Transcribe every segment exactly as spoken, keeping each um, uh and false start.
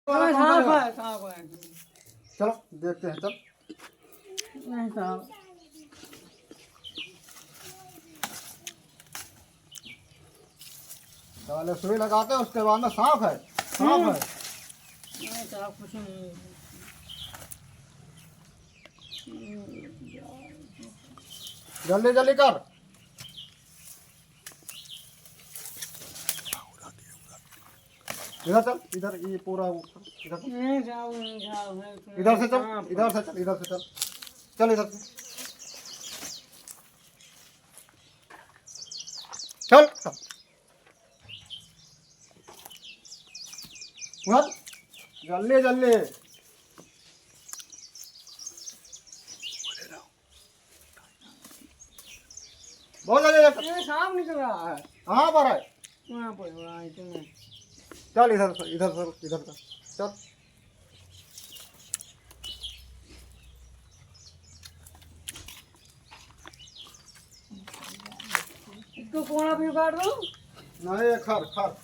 अरे, साफ है, साफ है। चलो, देखते हैं, चल। नहीं, साफ। पहले सुई लगाते हैं, उसके बाद में साफ है, साफ हम्म। है। नहीं, साफ कुछ नहीं है। जल्दी, जल्दी कर। इधर चल, इधर, ये पूरा ऊपर, इधर चल। नहीं जाओ, नहीं जाओ, नहीं, इधर से चल, हाँ, इधर से चल, इधर से चल। चल इधर से। चल। उधर। जल्दी, जल्दी। बहुत ज्यादा इधर। ये सांप निकल रहा है। कहाँ पर है? वहाँ पर, वहाँ इतने। चल इधर से, इधर से, इधर से। चल। इसको कोना भी उखाड़ दो। नहीं, ये खर, खर।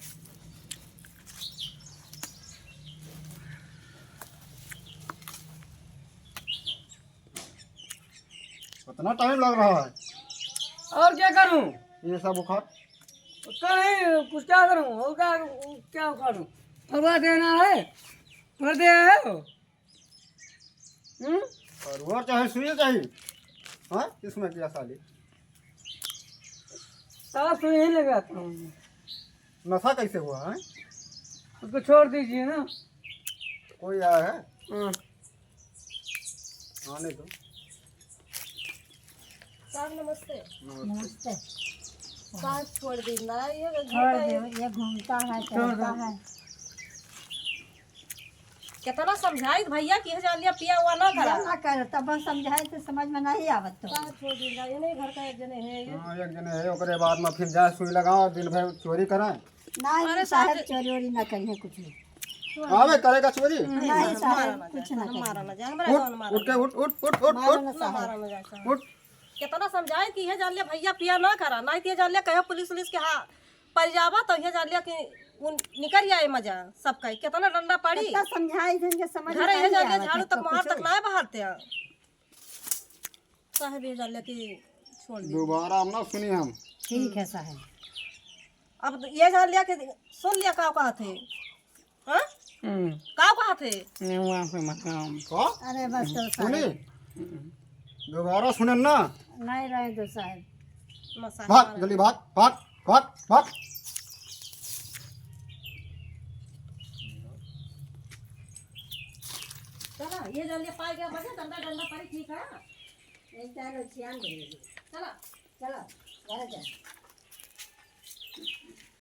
कितना टाइम लग रहा है? और क्या करूं? ये सब उखाड़। उसका नहीं, कुछ क्या करूं? और क्या, क्या उखाड़ूं? फरुआ देना है? भर दे है वो। हम्म? फरुआ चाहे सुई चाहिए? हाँ, इसमें क्या साली? साला सुई ही लगाता हूँ। नशा कैसे हुआ है? उसको छोड़ दीजिए ना। कोई आया है? हाँ। आने दो। साहब, नमस्ते। नमस्ते। साहब, छोड़ दी ना, ये छोड़ घूमता दे, है। ये घूमता है, छोड़ दो। चलता है। कितना समझाई भैया कि ये जान लिया पिया हुआ ना करा। ना कर, तब हम समझाए तो समझ में नहीं आवत तो। साहब, छोड़ दी ना, ये नहीं घर का एक जने है ये। हाँ, एक जने है, ओकरे बाद में फिर जाए सुई लगाओ, दिन भर चोरी कराए। नहीं, अरे साहब, साहब, चोरी वोरी ना करिए कुछ भी। आवे करेगा चोरी? नहीं, नहीं, साहब, मारा ना कुछ जाए, ना मारा करिए। ना जाए, हमरा उठ, कौन मारा उठ के ना? उठ, उठ, उठ, उठ, मारा उठ। ना ना साहब। मारा ना जाए, साहब। उठ। कितना समझाए कि ये जान लिया भैया पिया ना करा, नहीं तो ये जान लिया कहो पुलिस उलिस के हाँ पड़ जावा तो ये जान लिया कि उन निकल जाए मजा सबका। कितना डंडा पड़ी। कितना समझाए थे, इनके समझ में घर ये नहीं जान लिया आवत है, झाड़ू तक तो मार कुछ तक ना बहारते हैं। साहब ये जान लिया कि छोड़ दी। दोबारा हम ना सुनी हम। ठीक है साहब। अब ये जान लिया कि सुन लिया का कहत है। हाँ? हम्म। का कहत है? नहीं, वहाँ पे मत आओ। का? अरे बस तो सुनी? साहब। दोबारा सुने ना। नहीं रहे दो साहब। मसाला भाग, वाला। जल्दी भाग, भाग, भाग, भाग। चला, ये जान लिया पाए गया मजा, डंडा, डंडा पड़ी, ठीक है? एक टाइम छियान देंगे। चला। चला, घर जा।